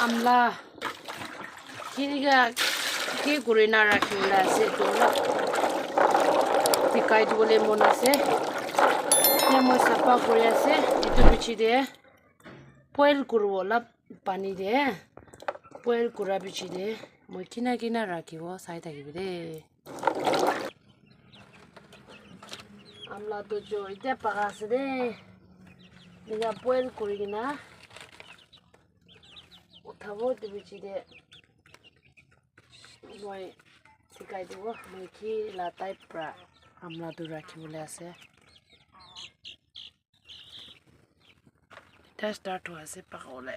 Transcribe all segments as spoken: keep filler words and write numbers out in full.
Amla kinika ki kurina rakhi bole ase etu olop dikhai dibole mon ase. Etiya moi sapha kuri ase. Etu piche te boil kuribo olop pani te. Boil kura piche te moi kina kina rakhibo sai thakibi de. Amla toh jo etiya paka ase de. Ena boil kuri kena uthabo etu piche te moi dikhai dibo moi ki la type pra amla toh rakhi bole ase. Etiya start hua ase paka bole.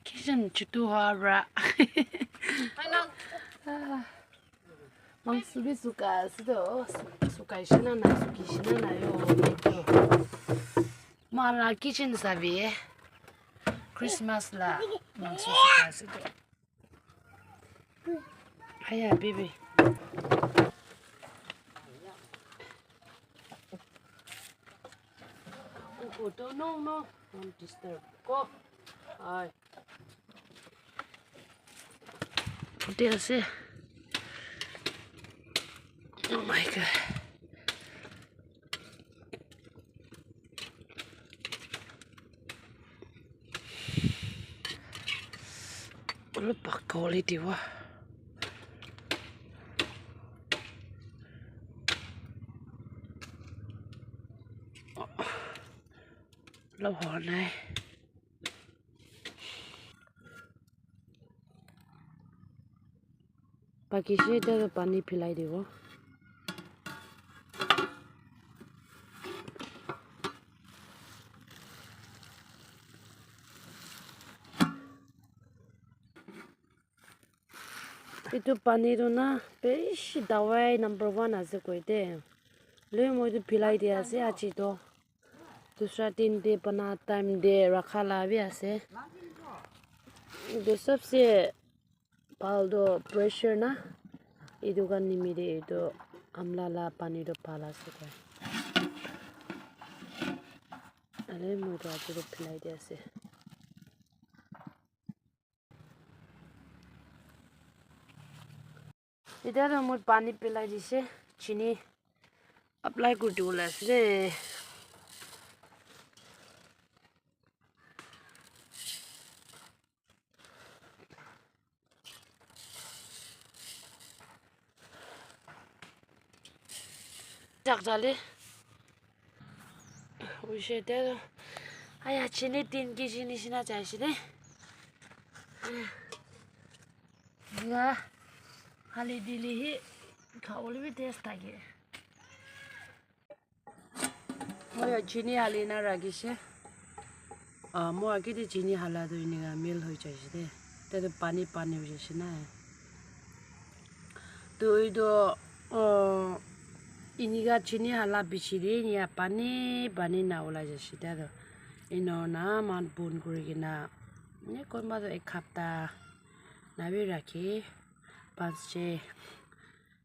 Kitchen chutu hua pra. Mangso bi suka ase toh. Sukai she na nai, suki she na nai yo. Moikhan la kitchen sabi. Christmas la mangso suka ase toh. Aya, baby. Oh, oh, don't, no, no. Don't disturb. Go. Hi. Put it ase. Oh my God. Olop pakka bole dibo. Olop hua nai. Pakishe, etiya toh pani philai dibo. Etu pani toh na bishi dawai number one ase koi de. Loi moi toh philai dia ase aji toh. Dusra din te bana time te rakha la bi ase. Etu sabse bhal toh pressure na, etu khan nimite etu amla la pani toh bhal ase koi. Ale moi toh aji toh philai di ase. Etiya toh moi pani pilai dise, chini apply kuri dibole ase de. Chak jale. Hoise de. Aya, chini tin kg nishina chaise de. Ya, hali dile hi khabole bi taste thake. Moi chini hali na rakhishe. Ah, moi age te chini hala tu enika mel hoi jaise de. Tate pani pani hoi jaise na. Tu etu, ah, enika chini hala bichi de enika pani pani na ulai jaise de tu. Ena na man bon kuri kena. Ene kunba tu ek hapta na bi rakhi. Panch chhe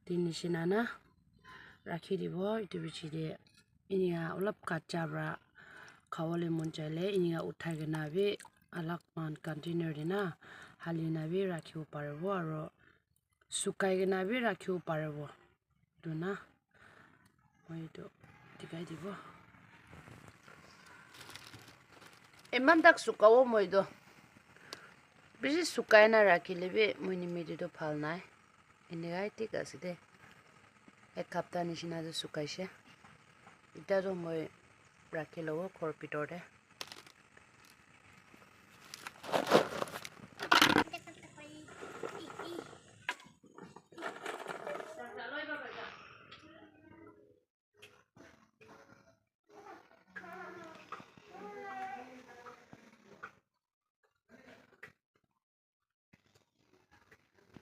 din nishina na rakhi dibo. Etu bichi de enika olop kacha para khabole mon jaile enika uthai kena bi alak man container de na hali na bi rakhibo paribo aro sukai kena bi rakhibo paribo. Etu na moi etu dikhai dibo. Eman tak sukabo moi toh bishi sukai na rakhile bi moi nimite toh bhal nai. Enika thik ase de. Ek hapta nishina toh sukaise. Etiya toh moi rakhi lobo ghor bitor te.